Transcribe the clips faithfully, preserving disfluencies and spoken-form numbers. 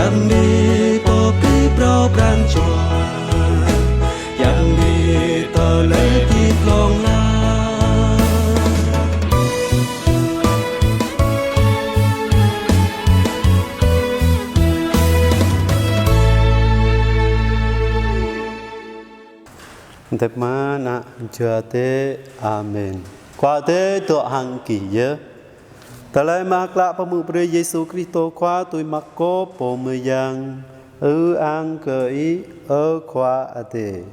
Yang ni pơpĭ phrâo pran jua, yang ni tơlơi hơdip hlŏng lar. Tơpă mơ̆n, Ama Adai. Amen. Khua Adai dŏ hăng gih yơh. Tơlơi Mơak Klă pơhmư̆ brơi Yêsu Kristô Khua tui Markô pô mơyang. Ư-ang kơ Ih, ơ Khua Adai.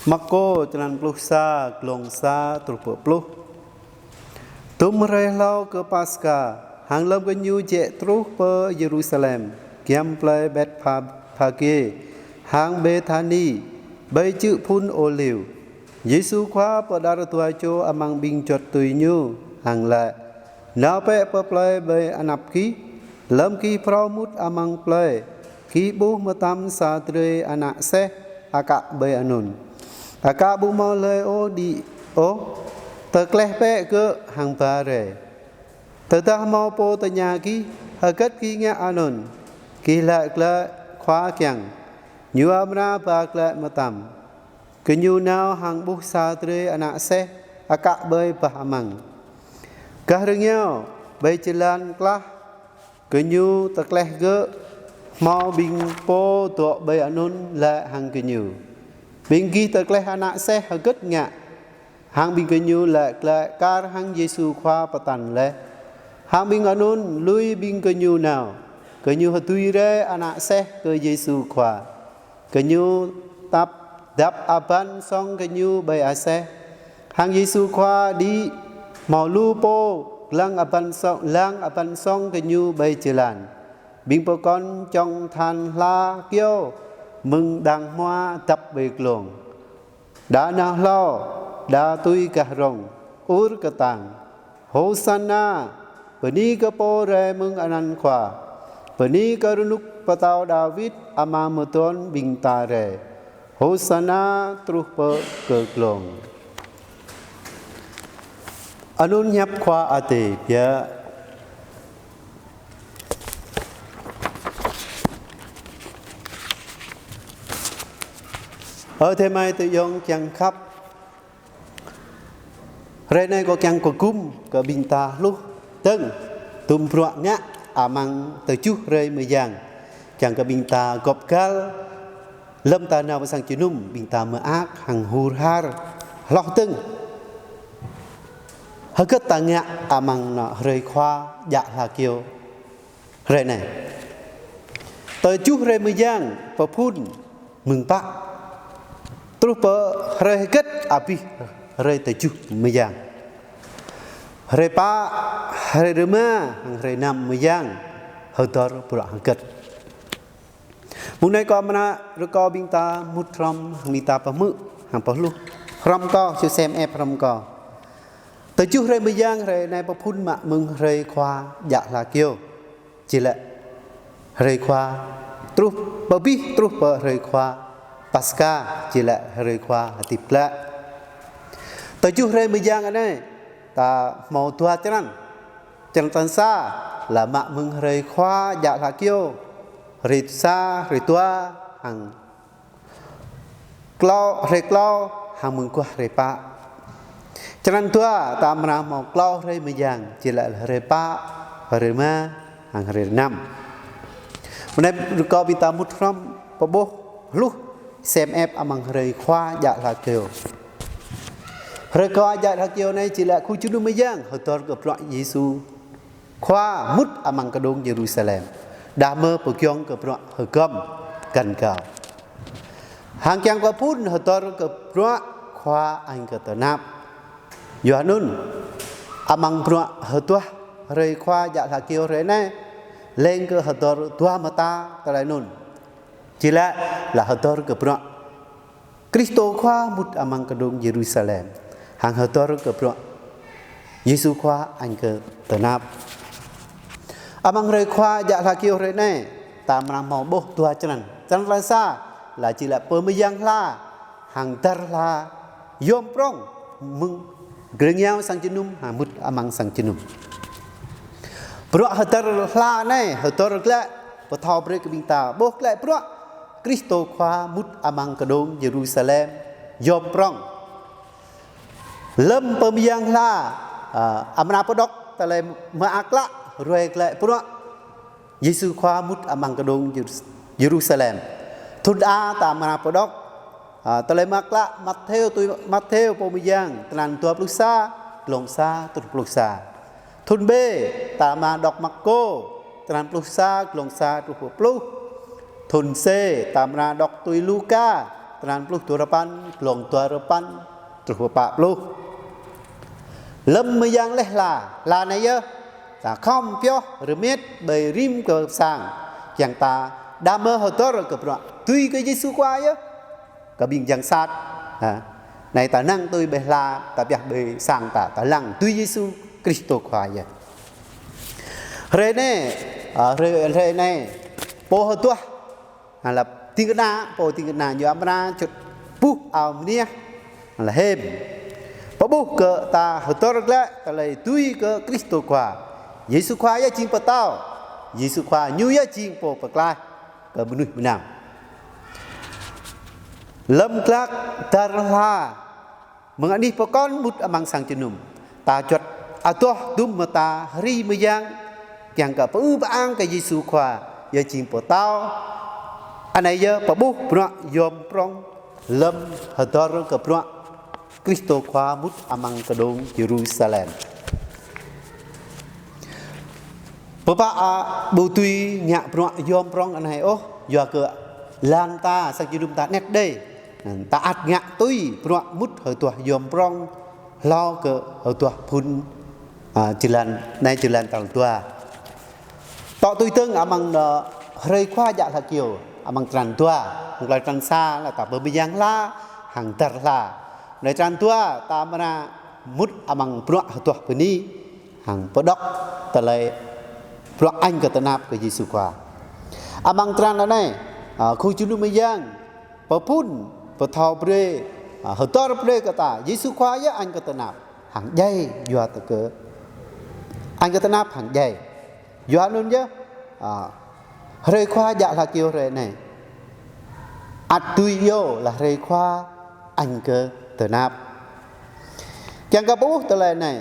Markô črăn pluh sa, glông sa truh pơ pluh. Dŭm hrơi hlâo kơ Paskha, hăng lơ̆m gơñu jĕ truh pơ Yêrusalem, giăm plơi Betphagê hăng Bêthani, ƀơi čư̆ phŭn Ôliu, Yêsu Khua pơđar dua čô amăng ƀing juăt tui Ñu, hăng laĭ: Nao bĕ pơ plơi ƀơi anăp gih, lơ̆m gih phrâo mŭt amăng plơi, gih ƀuh mơtam sa drơi ană seh akă ƀơi anŭn, akă ƀu hmâo hlơi ôh đĭ ôh. Tơkleh bĕ gơ̆ hăng ba rai. Tơdah hmâo pô tơña gih: Hơget gih ngă anŭn? Gih laĭ glaĭ: Khua kiăng, Ñu amra ba glaĭ mơtam. Gơñu nao hăng ƀuh sa drơi ană seh akă ƀơi bah amăng. Gah rơngiao, ƀơi jơlan klah, gơñu tơkleh gơ̆. Hmâo ƀing pô dŏ ƀơi anŭn laĭ hăng gơñu: Ƀing gih tơkleh ană seh hơget ngă? Hăng ƀing gơñu laĭ glaĭ kar hăng Yêsu Khua pơtăn laih. Hăng ƀing anŭn lui ƀing gơñu nao, gơñu hơdui rai ană seh kơ Yêsu Khua. Gơñu tap dăp abăn sŏng gơñu ƀơi aseh. Hăng Yêsu Khua đĭ, hmâo lu pô lăng abăn sŏng, lăng abăn sŏng gơñu ƀơi jơlan. Ƀing pơkŏn čŏng than hla kơyâo mơ̆ng đang hmua dăp ƀơi glông. Đa nao hlâo, đa tui gah rŏng, ur kơtang: Hôsana! Bơni kơ Pô rai mơ̆ng anăn Khua! Bơni kơ rơnŭk pơtao Dawid, Ama mơdôn ƀing ta rai! Hôsana truh pơ kơ glông. Anŭn hiăp Khua Adai biă. Ơ adơi amai ayŏng kiăng khăp. Hrơi anai kâo kiăng kơgŭm kơ ƀing ta hluh dơ̆ng dŭm bruă ngă amăng tơjuh hrơi mơyang. Kiăng kơ ƀing ta gŏp găl lơ̆m ta nao pơ sang jơnum, ƀing ta mơak hăng hur har hloh dơ̆ng. Hơget ta ngă amăng anŏ hrơi Khua djă hla kơyâo hrơi anai? Tơjuh hrơi mơyang pơphŭn mơ̆ng pă truh pơ hrơi hơget abih hrơi tơjuh mơyang? Hrơi pă, hrơi rơma, hăng hrơi năm mơyang hơdơr bruă hơget? Mơ̆ng anai kâo amra rơkâo ƀing ta mŭt hrŏm hăng ƀing ta pơhmư̆ hăng pơhluh hrŏm kâo, či sem ĕp hrŏm kâo. Tơjuh hrơi mơyang hrơi anai pơphŭn mă mơ̆ng hrơi Khua djă hla kơyâo, či laĭ hrơi Khua truh, pơbih truh pơ hrơi Khua Paskha, či laĭ hrơi Khua hơdip glaĭ. Tơjuh hrơi mơyang anai ta hmâo dua črăn. Črăn tal sa, lĕ mă mơ̆ng hrơi Khua djă hla kơyâo, hrơi sa, hrơi dua, hăng klâo, hrơi klâo, hăng mơguah hrơi pă. Črăn dua, ta amra hmâo klâo hrơi mơyang, či laĭ hrơi pă, hrơi rơma, hăng hrơi năm. Mơ̆ng anai rơkâo ƀing ta mŭt hrŏm pơƀuh hluh sem ĕp amăng hrơi Khua djă hla kơyâo. Hrơi Khua djă hla kơyâo anai či laĭ khul jơnum mơyang hơdơr kơ bruă Yêsu Khua mŭt amăng kơđông Yêrusalem, đah mơ̆ pơgiŏng kơ bruă hơgŏm găn gao. Hăng kiăng kơ phŭn hơdơr kơ bruă Khua añ kơ tơnap. Yua anŭn, amăng bruă hơduah hrơi Khua djă hla kơyâo hrơi anai, leng kơ hơdơr dua mơta tơlơi anŭn. Či laĭ, laĭ hơdơr kơ bruă Kristô Khua mŭt amăng kơđông Yêrusalem, hăng hơdơr kơ bruă Yêsu Khua añ kơ tơnap. Amăng hrơi Khua djă hla kơyâo hrơi anai, ta amra hmâo ƀuh dua črăn. Črăn tal sa, laĭ či laĭ pơmơyang hla, hăng dar hla yom prŏng mơ̆ng rơngiao sang jơnum, hăng mŭt amăng sang jơnum. Bruă hơdar hla anai, hơdor glaĭ pơthâo brơi kơ ƀing ta ƀuh glaĭ bruă Kristô Khua mŭt amăng kơđông Yêrusalem yom prŏng. Lơ̆m pơmơyang hla, a, amra pơđŏk tơlơi mơak klă ruai glaĭ bruă Yêsu Khua mŭt amăng kơđông Yêrus-, Yêrusalem. Thŭn a ta amra pơđŏk, a, tơlơi mơak klă Matthêô tui Matthêô pô mơyang, tơnăn dua pluh sa, glông sa truh pluh sa. Thŭn bê, ta amra đŏk Markô, tơnăn pluh sa, glông sa truh pơ pluh. Thŭn sê, ta amra đŏk tui Luka, tơnăn pluh duarơpăn, glông duarơpăn truh pơ pă pluh. Lơ̆m mơyang laih hla, hla anai yơh, ta khŏm pioh rơmet ƀơi rĭm kơ sang, kiăng ta đah mơ̆ hơdơr kơ bruă dưi kơ Yêsu Khua yơh, kơ ƀing yang sat. Ha. Anai ta năng tui ƀơi hla, ta pioh ƀơi sang ta, ta lăng dưi Yêsu Kristô Khua yơh. Hrơi anai, a, hrơi, hrơi anai, pô hơduah, ha, lăp ding kơna, pô ding kơna ñu amra čŭt ƀuh ao mơniah, ha, lăp hêm. Pơƀuh kơ ta hơdơr glaĭ tơlơi dưi kơ Kristô Khua. Yêsu Khua yơh jing pơtao. Yêsu Khua ñu yơh jing pô pơklaih kơ mơnuih mơnam. Lơ̆m glăk dar hla, mơ̆ng anih pơkŏn mŭt amăng sang jơnum, ta juăt adoh dŭm mơta hri mơyang, kiăng kơ pơư pơang kơ Yêsu Khua, yơh jing pơtao. Anai yơh pơƀuh bruă yom prŏng lơ̆m hơdơr kơ bruă Kristô Khua mŭt amăng kơđông Yêrusalem. Pơpă, a, ƀu dưi ngă bruă yom prŏng anai ôh, yua kơ lăn ta, sang jơnum ta anet đơi. Ta ăt ngă tui bruă mŭt hơduah yom prŏng, hlâo kơ hơduah phŭn, a, jơlan, anai jơlan tal dua. Tŏ tui dơ̆ng amăng, a, hrơi Khua djă hla kơyâo, amăng tơnăn dua, amăng tơlơi tơnăn sa lĕ ta pơmơyang hla, hăng dar hla. Anai tơnăn dua, ta amra mŭt amăng bruă hơduah bơni, hăng pơđŏk tơlơi bruă añ kơ tơnap kơ Yêsu Khua. Amăng tơnăn anai, a, khul jơnum mơyang pơphŭn, pơthâo brơi, a, hơdơr brơi kơ ta, Yêsu Khua yơh añ kơ tơnap, hăng djai, yua tơ kơ añ kơ tơnap hăng djai. Yua anŭn yơh, a, hrơi Khua djă hla kơyâo hrơi anai, ăt dưi iâu lăp hrơi Khua añ kơ tơnap. Kiăng kơ ƀuh tơlơi anai,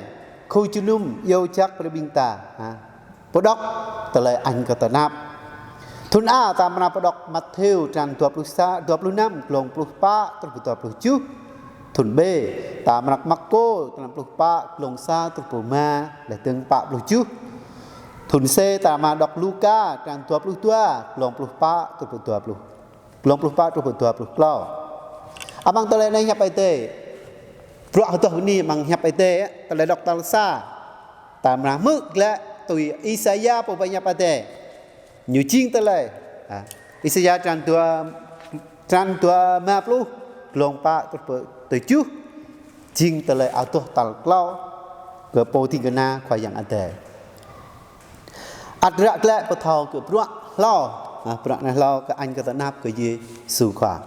khul jơnum iâu jak brơi ƀing ta, ha, pơđŏk tơlơi añ kơ tơnap. Thŭn a ta amra pơđŏk Matthêô tơnăn dua pluh sa, dua pluh năm, glông pluh pă truh pơ dua pluh tơjuh. Thŭn bê, ta amra Markô, tơnăn pluh pă, glông sa truh pơ rơma, laih dơ̆ng pă pluh tơjuh. Thŭn sê, ta amra đŏk Luka, tơnăn dua pluh dua, glông pluh pă truh pơ dua pluh, glông pluh pă truh pơ dua pluh klâo. Amăng tơlơi anai hiăp Ơi Adai, bruă hơduah bơni amăng hiăp Ơi Adai, tơlơi đŏk tal sa, ta amra hmư̆ glaĭ tui Isaya pô ba hiăp Ơi Adai. Ñu jing tơlơi, a, Isaya tơnăn dua, tơnăn dua rơma pluh, glông pă truh pơ tơjuh, jing tơlơi adoh tal klâo kơ pô ding kơna Khua Yang Adai. Ăt ră glaĭ pơthâo kơ bruă hlâo, a, bruă anai hlâo kơ añ kơ tơnap kơ Yêsu Khua.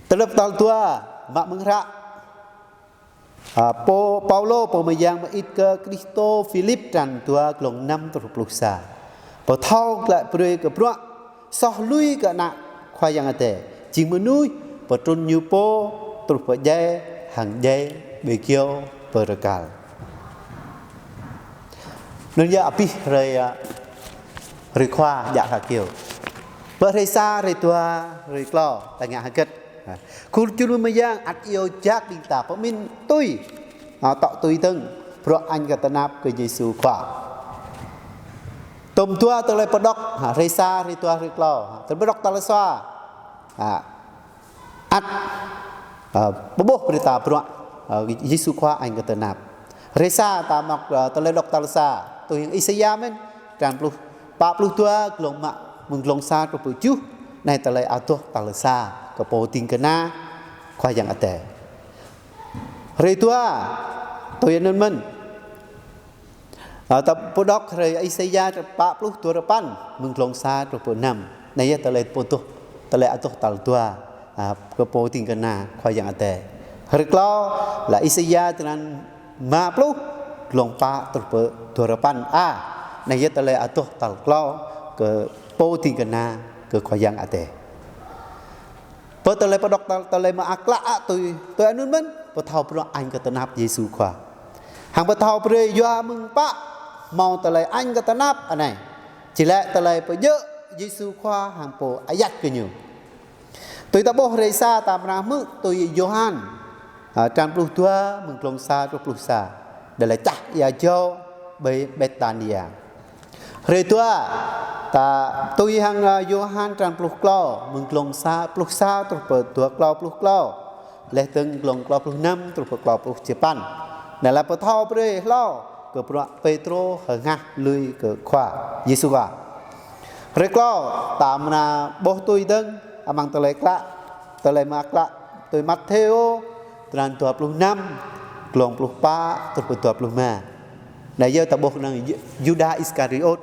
Tơlơi tal dua, mă mơ̆ng hră A, pô Paulô, pô mơyang mơit kơ Kristô, Philip tran dua, glông năm truh pluh sa. Pơthâo glaĭ brơi kơ bruă soh lui kơ Ană Khua Yang Adai, jing mơnuih pơtrŭn ñu pô truh pơ djai, hăng djai ƀơi kơyâo pơrơkal. Anŭn yơh abih hrơi, a, hrơi Khua djă hơkơyâo. Pơ hrơi sa, hrơi dua, hrơi klâo, ta ngă hơget. Ha. Khul jơnum mơyang ăt iâu jak ƀing ta pơmĭn tui, a, tŏ tui dơ̆ng bruă añ kơ tơnap kơ Yêsu Khua. Tơm dua tơlơi pơđŏk, ha, hrơi sa, hrơi dua, hrơi klâo, ha, tơlơi pơđŏk tal sa. Ha. Ăt, a, pơƀuh brơi ta bruă, a, Yêsu Khua añ kơ tơnap. Hrơi sa ta mă, a, tơlơi đŏk tal sa, tui hăng Isaya mơ̆n, tran pluh, pă pluh dua, glông mă, mơ̆ng glông sa truh pơ tơjuh, anai tơlơi adoh tal sa, kơ pô ding kơna Khua Yang Adai. Hrơi dua, tui anŭn mơ̆n. A, ta pơđŏk hrơi Isaya pă pluh dua rơpăn, mơ̆ng glông sa truh pơ năm. Anai yơh tơlơi pơadoh, tơlơi adoh tal dua, a, kơ pô ding kơna Khua Yang Adai. Hrơi klâo, lĕ Isaya tran rơma pluh, glông pă truh pơ dua rơpăn. A, anai yơh tơlơi adoh tal klâo, pơ pô ding kơna kơ Khua Yang Adai. Pơ tơlơi pơđŏk tơ-, tơlơi mơak klă tui, tui anŭn mơ̆n, pơthâo bruă añ kơ tơnap Yêsu Khua. Hăng pơthâo brơi yua mơ̆ng pă hmâo tơlơi añ kơ tơnap anai. Či lĕ tơlơi pơjơ̆ Yêsu Khua hăng pô ayăt kơ ñu. Tui ta ƀuh hrơi sa ta amra hmư̆ tui Yôhan, a, črăn pluh dua, mơ̆ng glông sa truh pluh sa. Đa lĕ čah ia jâo ƀơi Bêtania. Hrơi dua, ta tui hăng, a, Yôhan črăn pluh klâo, mơ̆ng glông sa, pluh sa truh pơ dua klâo pluh klâo. Laih dơ̆ng glông klâo pluh năm truh pơ klâo pluh čơpăn. Anai lĕ pơthâo brơi hlâo kơ bruă Pêtrô hơngah lui kơ Khua Yêsu Khua. Hrơi klâo, ta amra ƀuh tui dơ̆ng amăng tơlơi klă, tơlơi mơak klă tui Mathêô, črăn dua pluh năm, glông pluh pă truh pơ dua pluh rơma. Anai yơh ta ƀuh kơnơ̆ng Yu-, Yuđa Iskariôt,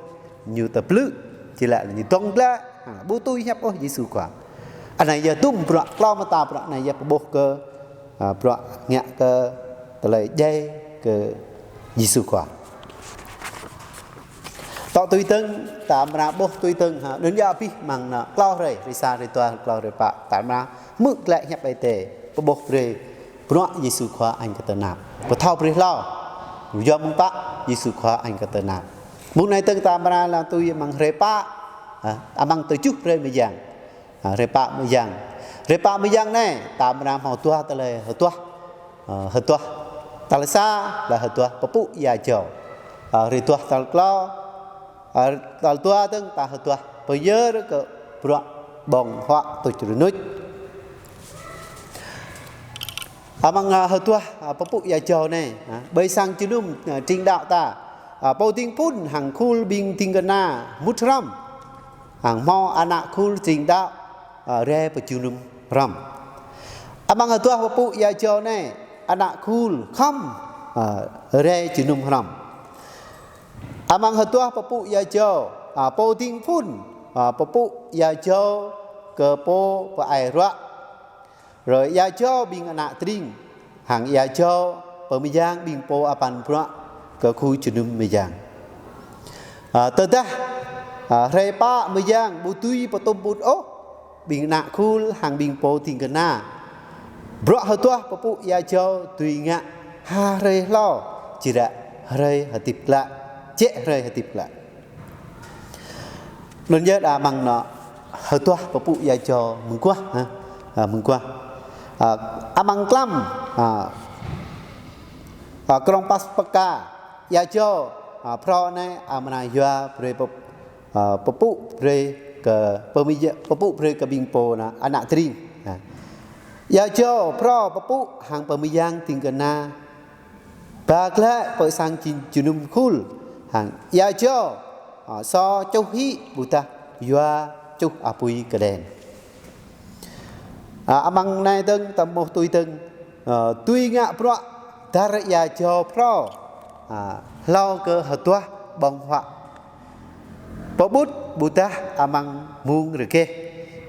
ñu tơblư̆, či lĕ ñu dŏng glaĭ, hă, ƀu tui hiăp ôh Yêsu Khua. Anai yơh tŭm bruă klâo mơta bruă anai yơh pơƀuh kơ, a, bruă ngă kơ tơlơi djai kơ Yêsu Khua. Tŏ tui dơ̆ng, ta amra ƀuh tui dơ̆ng, hă, anŭn yơh abih amăng anai klâo hrơi, hrơi sa, hrơi dua, klâo, hrơi pă, ta amra hmư̆ glaĭ hiăp Ơi Adai, pơƀuh brơi bruă Yêsu Khua añ kơ tơnap. Pơthâo brơi hlâo, yua mơ̆ng pă Yêsu Khua añ kơ tơnap. Mơ̆ng anai dơ̆ng ta amra lăng tui amăng hrơi pă, hă, amăng tơjuh hrơi mơyang. A, hrơi pă mơyang. Hrơi pă mơyang anai, ta amra hmâo dua tơlơi hơduah. A, hơduah tal sa lĕ hơduah pơpŭ ia jâo. A, hrơi hơduah tal klâo, a, tal dua dơ̆ng ta hơduah pơyơr kơ bruă ƀơ̆ng huă tuč rơnuč. Amăng, a, hơduah, a, pơpŭ ia jâo anai, a, ƀơi sang jơnum, a, tring đaŏ ta, a, pô ding phŭn hăng khul ƀing ding kơna mŭt hrŏm. Hăng hmâo ană khul tring đaŏ, a, rai pơ jơnum hrŏm. Amăng hơduah pơpŭ ia jâo anai, ană khul khŏm, a, rai jơnum hrŏm. Amăng hơduah pơpŭ ia jâo, a, pô ding phŭn, a, pơpŭ ia jâo kơ pô pơai ruă. Hrơi ia jâo ƀing ană tring, hăng ia jâo pơmơyang ƀing pô apăn bruă kơ khul jơnum mơyang. A, tơdah, a, hrơi pă mơyang ƀu dưi pơtŭm pŭt ôh, ƀing ană khul hăng ƀing pô ding kơna. Bruă hơduah pơpŭ ia jâo dưi ngă ha hrơi hlâo, či ră hrơi hơdip glaĭ, jĕ hrơi hơdip glaĭ. Anŭn yơh đa amăng anai hơduah pơpŭ ia jâo mơguah, hă? A, mơguah. A, amăng tlam, a, a, krong Paskha, ia jâo, a, phrâo anai amra yua brơi pơ-, a, pơpŭ brơi kơ pơmơy-, pơpŭ brơi kơ ƀing pô ană, ană tring. A. Ia jâo phrâo pơpŭ hăng pơmơyang ding kơna ba glaĭ pơ sang jơnum khul hăng ia jâo, a, sô čuh hĭ ƀôdah yua čuh apui kơđen. A, amăng anai dơ̆ng ta hmâo tui dơ̆ng, a, dưi ngă bruă dar ia jâo phrâo, a, hlâo kơ hơduah ƀơ̆ng huă pơƀut ƀôdah amăng mông rơgeh.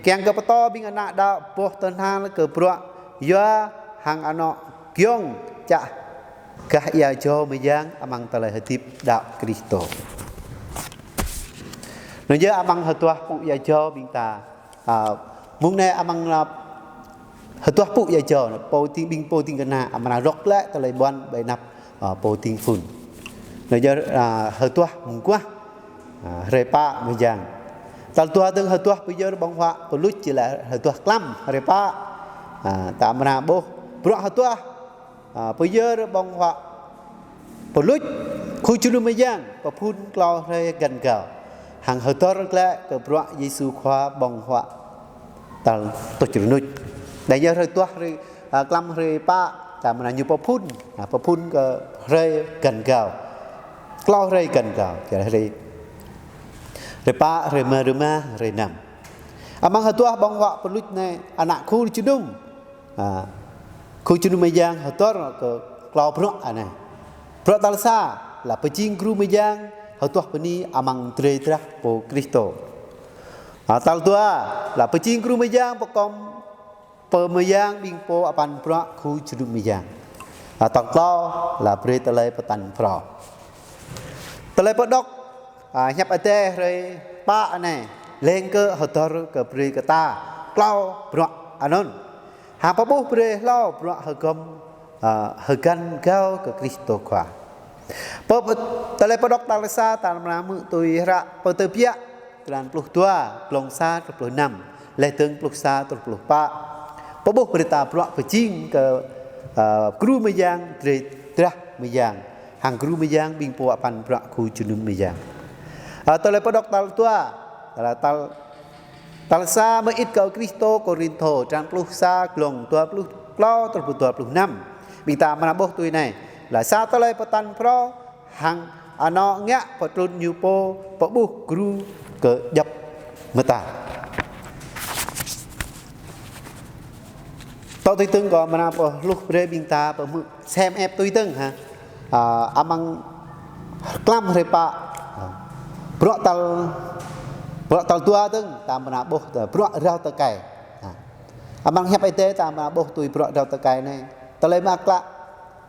Kiăng kơ pơtô ƀing ană đaŏ boh tơhnal kơ bruă yua hăng anŏ giŏng čă gah ia jâo mơyang amăng tơlơi hơdip đaŏ Kristô. Anŭn yơh amăng hơduah pơpŭ ia jâo ƀing ta. A, mơ̆ng anai amăng, a, hơduah pơpŭ ia jâo, pô ding, ƀing pô ding kơna amra rŏk glaĭ tơlơi ƀuăn ƀơi anăp, a, pô ding phŭn. Anŭn yơh, a, hơduah mơguah, a, hrơi pă mơyang. Tal dua dơ̆ng hơduah pơyơr ƀơ̆ng huă pơluč či lĕ hơduah tlam hrơi pă. A, ta amra ƀuh bruă hơduah, a, pơyơr ƀơ̆ng huă pơluč khul jơnum mơyang pơphun klâo hrơi găn gao. Hăng hơdơr glaĭ kơ bruă Yêsu Khua ƀơ̆ng huă tal tuč rơnuč. Anai yơh hrơi hơduah hrơi, a, tlam hrơi pă, ta amra ñu pơphun, a, pơphun kơ hrơi găn gao. Klâo hrơi găn gao, či lĕ hrơi, hrơi pă, hrơi rơma, hrơi năm. Amăng hơduah ƀơ̆ng huă pơluč anai, ană khul jơnum, a, khul jơnum mơyang hơdơr kơ klâo bruă anai. Bruă tal sa, lĕ pơjing gru mơyang hơduah bơni amăng drơi drah pô Kristô. A, tal dua, lĕ pơjing gru mơyang pơkom pơmơyang ƀing pô apăn bruă khul jơnum mơyang. A, tal klâo, lĕ brơi tơlơi pơtăn phrâo. Tơlơi pơđŏk, a, hiăp Adai hrơi pă anai, leng kơ hơdơr kơ brơi kơ ta klâo bruă anŭn. Hăng pơƀuh brơi hlâo bruă hơgŏm, ă, hơgăn gao kơ Kristô Khua. Pơ, pơ, tơlơi pơđŏk tal sa ta mơ̆n hmư̆ tui hră Pơtơbiă, črăn pluh dua, glông sa truh pluh năm, laih dơ̆ng pluh sa truh pluh pă. Pơƀuh brơi ta bruă pơjing kơ, ă, gru mơyang drơi drah mơyang. Hăng gru mơyang ƀing pô apăn bruă khul jơnum mơyang. Ă, tơlơi pơđŏk tal dua, tal, tal, tal sa mơit kơ Kristô, Kôrintô, črăn pluh sa, glông dua pluh klâo truh pluh dua pluh năm. Ƀing ta mơ̆n ƀuh tui anai. Laih sa tơlơi pơtăn phrâo, hăng anŏ ngă pơtrŭn ñu pô pơƀuh gru kơ djŏp mơta. Tŏ tui dơ̆ng kâo mơ̆n pơhluh brơi ƀing ta pơhmư̆ sem ĕp tui dơ̆ng ha. Ă, amăng klăm hrơi pă. Ă. Bruă tal, bruă tal dua dơ̆ng ta mơ̆n ƀuh tơ bruă rao tơkai. Ă. Amăng hiăp Ơi Adai ta mơ̆n ƀuh tui bruă rao tơkai anai. Tơlơi mơak klă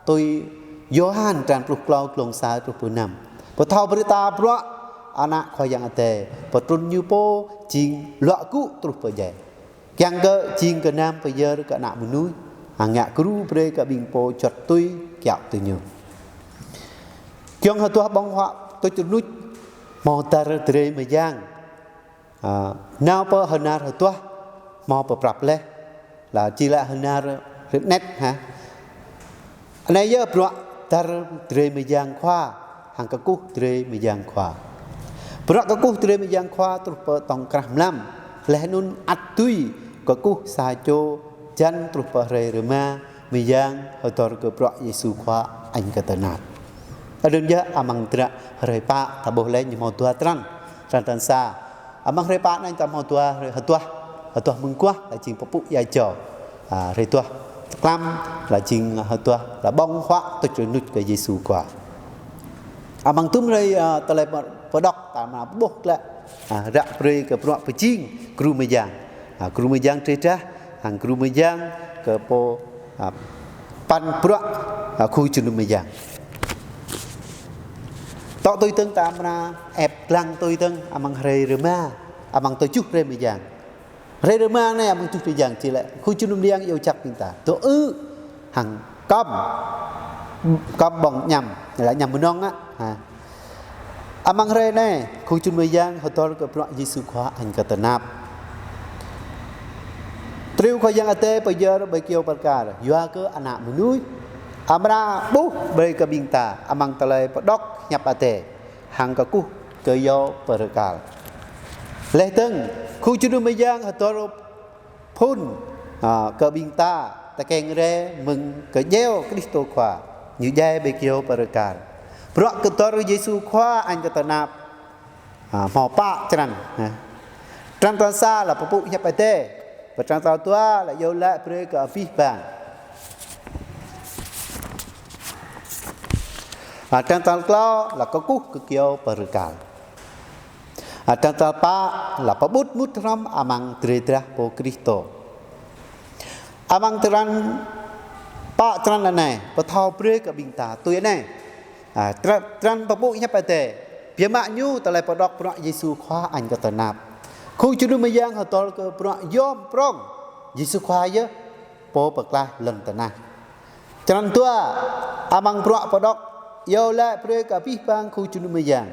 tui Yôhan črăn pluh klâo glông sa truh pluh năm. Pơthâo brơi ta bruă Ană Khua Yang Adai pơtrŭn ñu pô jing luă gŭ truh pơ djai. Kiăng kơ jing gơnam pơyơr kơ ană mơnuih, hăng ngă gru brơi kơ ƀing pô juăt tui kiaŏ tui ñu. Giŏng hơduah ƀơ̆ng huă tuč rơnuč, hmâo dar drơi mơyang. Ă, nao pơ hơnar hơduah, hmâo pơprăp laih, laih či lĕ hơnar rơnet ha. Anai yơh bruă dar drơi mơyang Khua, hăng kơkuh drơi mơyang Khua. Bruă kơkuh drơi mơyang Khua truh pơ tŏng krah mlam, laih anŭn ăt dưi kơkuh sa čô jăn truh pơ hrơi rơma mơyang hơdơr kơ bruă Yêsu Khua añ kơ tơnap. Anŭn yơh amăng dră hrơi pă ta ƀuh laih ñu hmâo dua črăn, črăn tal sa. Amăng hrơi pă anai ta hmâo dua hrơi hơduah, hơduah mơguah laih jing pơpŭ ia jâo. Ă, hrơi duah klăm laih jing hơduah laih ƀơ̆ng huă tuč rơnuč kơ Yêsu Khua. Amăng tŭm hrơi, ă, tơlơi pơ-, pơđŏk ta mơ̆n ƀuh klă, ă, ră brơi kơ bruă pơjing gru mơyang. Ă, gru mơyang drơi drah, hăng gru mơyang kơ pô, ă, păn bruă, ă, khul jơnum mơyang. Tŏ tui dơ̆ng ta mơ̆n ĕp lăng tui dơ̆ng amăng hrơi rơma, amăng tơjuh drơi mơyang. Hrơi rơma anai amăng tơjuh drơi mơyang či lĕ khul jơnum mơyang iâu jak ƀing ta dŏ ư hăng kơm, kơm ƀơ̆ng añăm, lĕ añăm mơnơ̆ng ă. Ha. Amăng hrơi anai khul jơnum mơyang hơdơr kơ bruă Yêsu Khua añ kơ tơnap. Triu Khua Yang Adai pơyơr ƀơi kyâo bơrkal yua kơ ană mơnuih, amra ƀuh brơi kơ ƀing ta amăng tơlơi pơđŏk hiăp Adai hăng kơkuh kơyâo bơrkal. Laih dơ̆ng khul jơnum mơyang hơdơr phŭn, ă, kơ ƀing ta tơkeng rai mơ̆ng kơdjeo Kristô Khua, ñu djai ƀơi kyâo bơrkal. Bruă kơdơr Yêsu Khua añ kơ tơnap, ă, hmâo pă črăn, ha. Črăn tal sa laih pơpŭ hiăp Adai, pơ črăn tal dua laih iâu laĭ brơi kơ abih bang. Ă, črăn tal klâo laih kơkuh kơ kyâo bơrkal. Ă, črăn tal pă laih pơƀut mŭt hrŏm amăng drơi drah pô Kristô. Amăng črăn pă črăn anai pơthâo brơi kơ ƀing ta tui anai. Ă, črăn, črăn pơpŭ hiăp Adai, biă mă ñu tơlơi pơđŏk bruă Yêsu Khua añ kơ tơnap. Khul jơnum mơyang hơdơr kơ bruă yom prŏng Yêsu Khua yơh pô pơklaih lŏn tơnah. Črăn dua, amăng bruă pơđŏk iâu laĭ brơi kơ abih bang khul jơnum mơyang,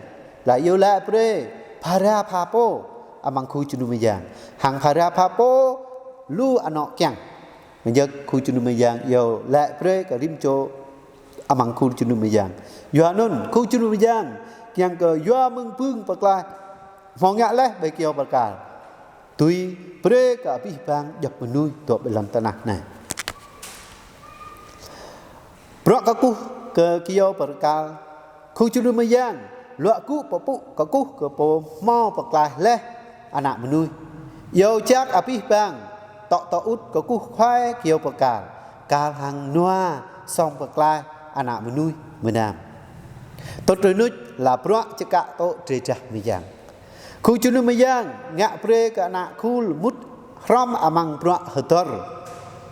laih iâu laĭ brơi phara pha pô amăng khul jơnum mơyang, hăng phara pha pô lu anŏ kiăng. Mơyang khul jơnum mơyang iâu laĭ brơi kơ rĭm čô amăng khul jơnum mơyang. Yua anŭn khul jơnum mơyang kiăng kơ yua mơ̆ng bưng pơklaih hmâo ngă laih ƀơi kyâo bơrkal, dưi brơi kơ abih bang djŏp mơnuih dŏ ƀơi lŏn tơnah anai. Bruă kơkuh kơ kyâo bơrkal, khul jơnum mơyang luă gŭ pơpŭ kơkuh kơ pô hmâo pơklaih laih ană mơnuih. Iâu jak abih bang tŏ tơŭt kơkuh khoai kyâo bơrkal, kal hăng nua song pơklaih ană mơnuih mơnam. Tuč rơnuč laih bruă čơkă tŏ drơi drah mơyang. Khul jơnum mơyang ngă brơi kơ ană khul mŭt hrŏm amăng bruă hơdơr,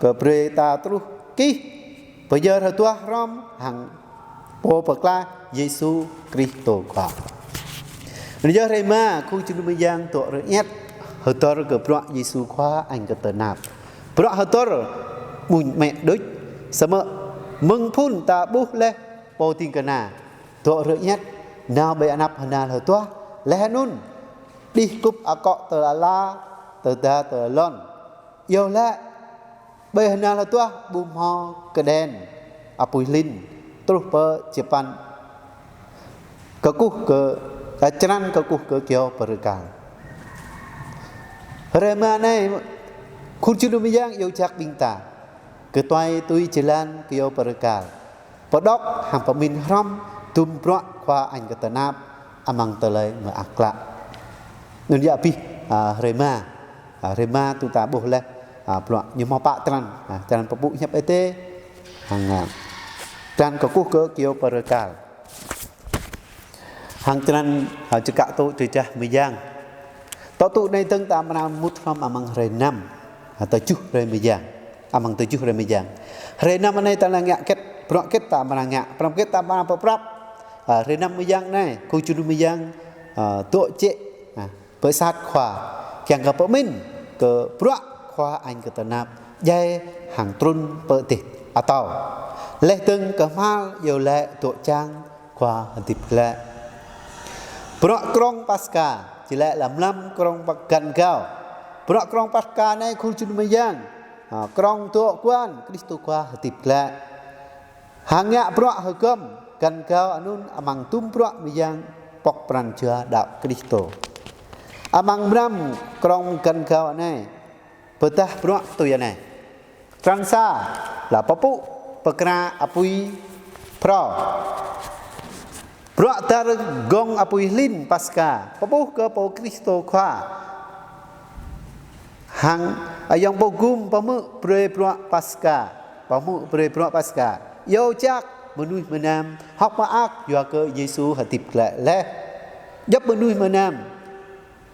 kơ brơi ta truh kih pơyơr hơduah hrŏm hăng pô pơklaih Yêsu Kristô Khua. Anŭn yơh hrơi rơma, khul jơnum mơyang dŏ rơiăt hơdơr kơ bruă Yêsu Khua añ kơ tơnap. Bruă hơdơr mơ̆ng mĕ đôč, samơ̆ mơ̆ng phŭn ta ƀuh laih pô ding kơna dŏ rơiăt nao ƀơi anăp hơnal hơduah, laih anŭn đih kŭp akŏ tơlơi ala, tơda tơlơi lŏn. Yơh lĕ, ƀơi hơnal hơduah ƀu hmâo kơđen apui hlin truh pơ čơpăn kơkuh kơ, ơ, črăn kơkuh kơ kyâo bơrơkal. Hrơi rơma anai, khul jơnum mơyang iâu jak ƀing ta kơtuai tui jơlan kyâo bơrơkal, pơđŏk hăng pơmĭn hrŏm dŭm bruă Khua añ kơ tơnap amăng tơlơi mơak klă. Anŭn yơh abih, a, hrơi rơma. A, hrơi rơma tui ta ƀuh laih, a, bruă ñu hmâo pă črăn, a, črăn pơpŭ hiăp Adai, hăng, a, črăn kơkuh kơ kyâo bơrơkal, hăng črăn, a, čơkă tŭ tơdah mơyang. Tŏ tŭ anai dơ̆ng ta amra mŭt hrŏm amăng hrơi năm, a, tơjuh hrơi mơyang. Amăng tơjuh hrơi mơyang. Hrơi năm anai ta lăng ngă hơget, bruă hơget ta amra ngă, bruă hơget ta amra pơprăp. A, hrơi năm mơyang anai, khul jơnum mơyang, a, dŏ jĕ, a, pơ sat Khua, kiăng kơ pơmĭn kơ bruă Khua añ kơ tơnap djai hăng trŭn pơ adih atâo. Laih dơ̆ng kơhma̱l iâu laĭ dŏ čang Khua hơdip glaĭ. Bruă krong Paskha, či laĭ lăm lăm krong Pak-, găn gao. Bruă krong Paskha anai khul jơnum mơyang, a, krong dŏ kuan Krist Khua hơdip glaĭ. Hăng ngă bruă hơgŏm găn gao anŭn amăng dŭm bruă mơyang pŏk pran jua đaŏ Krist. Amăng mlam krong găn gao anai, pơdah bruă tui anai. Črăn sa, lă pơpŭ pơkra apui phrâo. Bruă dar gơ̆ng apui hlin Paskha, pơƀuh kơ pô Krist Khua. Hăng ayŏng pô gum pơhmư̆ brơi bruă Paskha, pơhmư̆ brơi bruă Paskha. Iâu jak mơnuih mơnam hơ̆k mơak yua kơ Yêsu hơdip glaĭ laih. Djŏp mơnuih mơnam,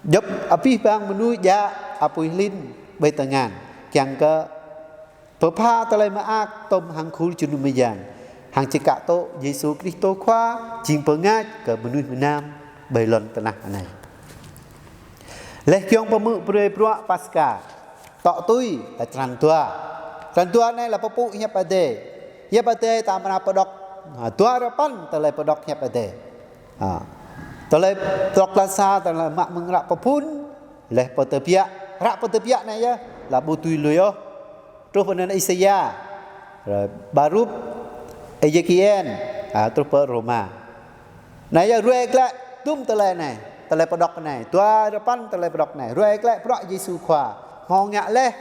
djŏp abih bang mơnuih djă apui hlin ƀơi tơngan, kiăng kơ pơpha tơlơi mơak tŏm hăng khul jơnum mơyang, hăng čơkă tŭ Yêsu Krist Khua jing pơngač kơ mơnuih mơnam ƀơi lŏn tơnah anai. Laih giŏng pơhmư̆ brơi bruă Paskha, tŏ tui ta črăn dua. Črăn dua anai lă pơpŭ hiăp Adai. Hiăp Adai ta amra pơđŏk, a, dua rơpăn tơlơi pơđŏk hiăp Adai. A, tơlơi pơđŏk lăn sa, tơlơi mă mơ̆ng hră pơphŭn, laih pơtơbiă. Hră pơtơbiă anai yơh, lă ƀu tui lui ôh. Truh pơ anŭn Isaia, Baruk, Ezekiel, a, truh pơ Rôma. Anai yơh ruai glaĭ dŭm tơlơi anai, tơlơi pơđŏk anai, dua rơpăn tơlơi pơđŏk anai, ruai glaĭ bruă Yêsu Khua hmâo ngă laih.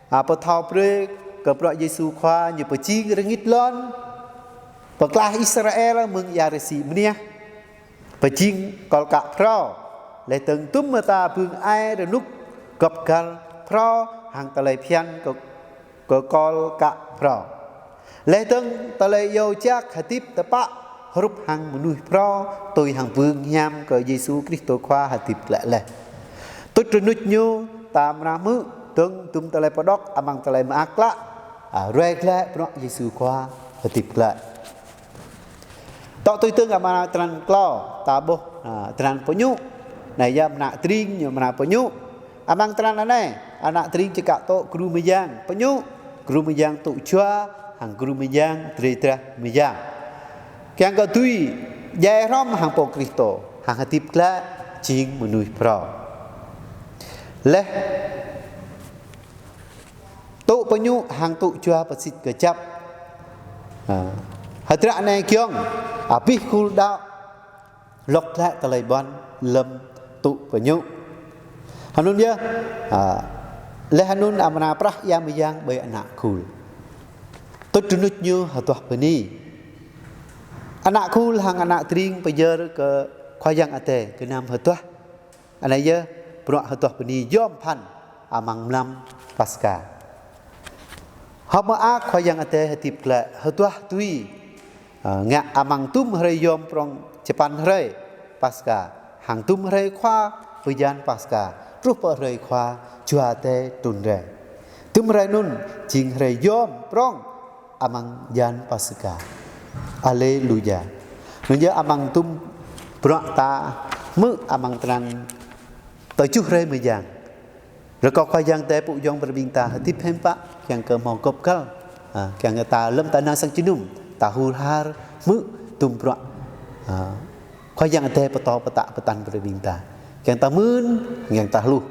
A, pơthâo brơi kơ bruă Yêsu Khua ñu pơjing rơngit lŏn, pơklaih Israel mơ̆ng ia rơsĭ mơniah, pơjing kol kă phrâo, laih dơ̆ng dŭm mơta bưng ai rơnŭk gŏp găl phrâo hăng tơlơi phiăn kơ, kơ kol kă phrâo. Laih dơ̆ng tơlơi iâu jak hơdip tơpă hrup hăng mơnuih phrâo tui hăng bưng hiam kơ Yêsu Krist Khua hơdip glaĭ laih. Tuč rơnuč ñu ta amra hmư̆ dơ̆ng dŭm tơlơi pơđŏk amăng tơlơi mơak klă, a, ruai glaĭ bruă Yêsu Khua hơdip glaĭ. Tŏ tui dơ̆ng amăng črăn klâo, ta ƀuh, a, črăn pơñŭ. Anai yơh mơnă tring ñu amra pơñŭ. Amăng črăn anai, ană tring čơkă tŭ gru mơyang pơñŭ, gru mơyang tŭ jua, hăng gru mơyang drơi drah mơyang. Kiăng kơ dưi djai hrŏm hăng pô Krist, hăng hơdip glaĭ jing mơnuih phrâo. Laih tŭ pơñŭ hăng tŭ jua pơsit kơjăp. A, hơdră anai giŏng, abih khul đaŏ lŏk glaĭ tơlơi ƀuăn lơ̆m tŭ pơñŭ. Hơnŭn yơh, a, laih hơnŭn amra prah ia mơyang ƀơi ană khul. Tuč rơnuč ñu hơduah bơni. Ană khul hăng ană tring pơyơr kơ Khua Yang Adai gơnam hơduah. Anai yơh bruă hơduah bơni yom phăn amăng mlam Paskha. Hơ̆k mơak Khua Yang Adai hơdip glaĭ, hơduah tui, a, ngă amăng dŭm hrơi yom prŏng čơpăn hrơi Paskha, hăng dŭm hrơi Khua bơyan Paskha, truh pơ hrơi Khua Jua Adai trŭn rai. Dŭm hrơi anŭn jing hrơi yom prŏng amăng yan Paskha. Aleluya. Anŭn yơh amăng dŭm bruă ta Hmư̆ amăng trăn tơjuh hrơi mơyang. Rơkâo Khua Yang Adai pŭ yŏng brơi ƀing ta hơdip hiam pă, kiăng kơ hmâo gop găl. Ha, kiăng kơ ta lơ̆m ta nao sang jơnum, ta hur har hmư̆ tŭm bruă, ha, Khua Yang Adai pơtô pơtă pơtăn brơi ƀing ta. Kiăng ta mưn, kiăng ta hluh.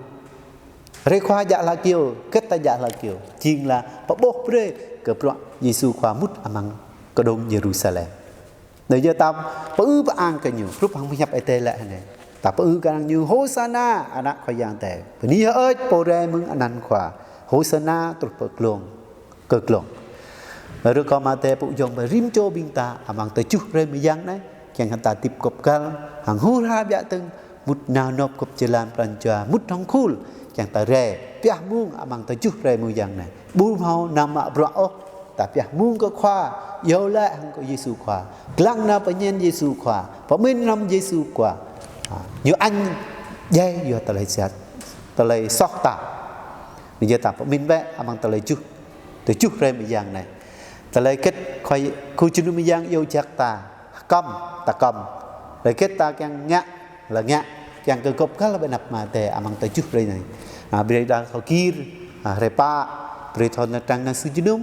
Hrơi Khua djă hla kơyâo, hơget ta djă hla kơyâo? Jing lĕ pơƀuh brơi kơ bruă Yêsu Khua mŭt amăng kơđông Yêrusalem. Anai yơh ta pơư pơang kơ ñu, hrup hăng pơhiăp Ơi Adai laĭ hơnai. Ta pơư kơ ñu: Hôsana, Ană Khua Yang Adai. Bơni hơơč pô rai mơ̆ng anăn Khua. Hôsana truh pơ glông, kơ glông. Rơkâo Ama Adai pŭ yŏng brơi rĭm čô ƀing ta amăng tơjuh hrơi mơyang anai, kiăng kơ ta hơdip gop găl, hăng hur har ƀiă tơ̆ng, mŭt nao nŏp gop jơlan pran jua, mŭt hăng khul, kiăng ta rai pioh mông amăng tơjuh hrơi mơyang anai. Ƀu hmâo nao mă bruă ôh, ta pioh mông kơ Khua, iâu laĭ hăng kơ Yêsu Khua, lăng nao pơñen Yêsu Khua, pơmĭn hrŏm Yêsu Khua. Ha, ñu añ djai yua tơlơi sat, tơlơi soh ta. Anai yơh ta pơmĭn bĕ amăng tơlơi tơjuh, tơjuh hrơi mơyang anai. Tơlơi hơget Khua, khul jơnum mơyang iâu jak ta, kăm, ta kăm. Tơlơi hơget ta kiăng ngă, lĕ ngă, kiăng kơ gop găl ƀơi anăp Ama Adai amăng tơjuh hrơi anai. Ha, brơi đa thâo gir, ha, hrơi pă, brơi thâo nao trăng nao sang jơnum,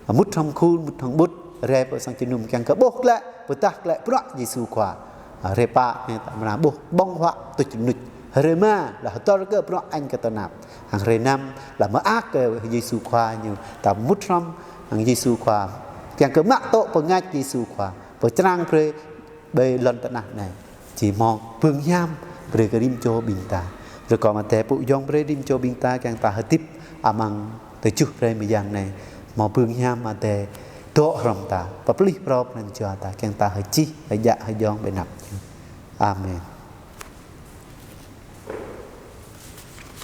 ha, mŭt hăng khul, mŭt hăng ƀut, rai pơ sang jơnum kiăng kơ ƀuh glaĭ, pơdah glaĭ bruă Yêsu Khua. Ha, hrơi pă anai ta mơnă ƀuh ƀơ̆ng huă tuč rơnuč. Hrơi rơma lĕ hơdơr kơ bruă añ kơ tơnap. Hăng hrơi năm lĕ mơak kơ Yêsu Khua ñu, ta mŭt hrŏm hăng Yêsu Khua, kiăng kơ mă tŭ pơngač Yêsu Khua, pơčrang brơi ƀơi lŏn tơnah anai. Či hmâo bưng hiam brơi kơ rĭm čô ƀing ta. Rơkâo Ama Adai pŭ yŏng brơi rĭm čô ƀing ta kiăng ta hơdip amăng tơjuh hrơi mơyang anai hmâo bưng hiam Ama Adai dŏ hrŏm ta, pơplih phrâo pran jua ta, kiăng ta hơčih, hơjă, hơjông ƀơi anăp. Amen.